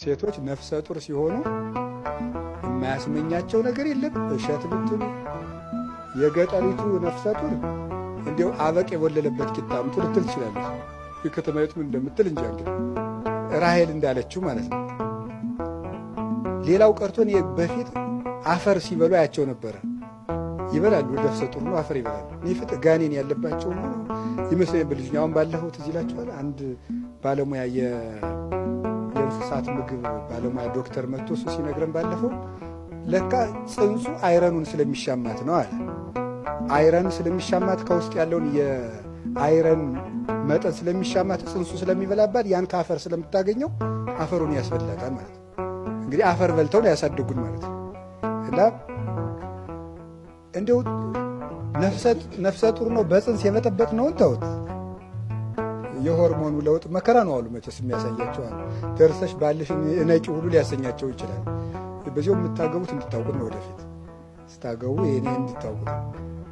ሴቶች ነፍሰ ጡር ሲሆኑ የማያስመኛቸው ነገር የለም። እሸት ብትሉ የገጠሪቱ ነፍሰ ጡር እንዲያው አበቅ የቦለለበት ቂጣ አምጡ ልትል ትችላለች። የከተማይቱ ምን እንደምትል እንጃ። እንግዲህ ራሔል እንዳለችው ማለት ነው። ሌላው ቀርቶ እኔ በፊት አፈር ሲበሉ አያቸው ነበረ። ይበላሉ፣ ነፍሰ ጡር ነው፣ አፈር ይበላሉ። እኔ ፍጥ ጋኔን ያለባቸው ይመስለኝ በልጅ። አሁን ባለፈው ትዝ ይላችኋል፣ አንድ ባለሙያ፣ የእንስሳት ምግብ ባለሙያ ዶክተር መጥቶ እሱ ሲነግረን ባለፈው ለካ ጽንሱ iron ኑን ስለሚሻማት ነው አለ። Iron ስለሚሻማት፣ ከውስጥ ያለውን የ iron መጠን ስለሚሻማት፣ ጽንሱ ስለሚበላባት፣ ያን ከአፈር ስለምታገኘው አፈሩን ያስበላታል ማለት ነው። እንግዲህ አፈር በልተው ነው ያሳደጉን ማለት ነው። እና እንዲሁ ነፍሰ ጡር ነው በጽንስ የመጠበቅ ነውን ተውት። የሆርሞኑ ለውጥ መከራ ነው አሉ መቼስ የሚያሳያቸው አሉ። ደርሰሽ ባልሽ እነቂ ሁሉ ሊያሰኛቸው ይችላል። በዚያው የምታገቡት እንድታውቁት ነው። ወደፊት ስታገቡ ይሄን እንድታውቁት ነው።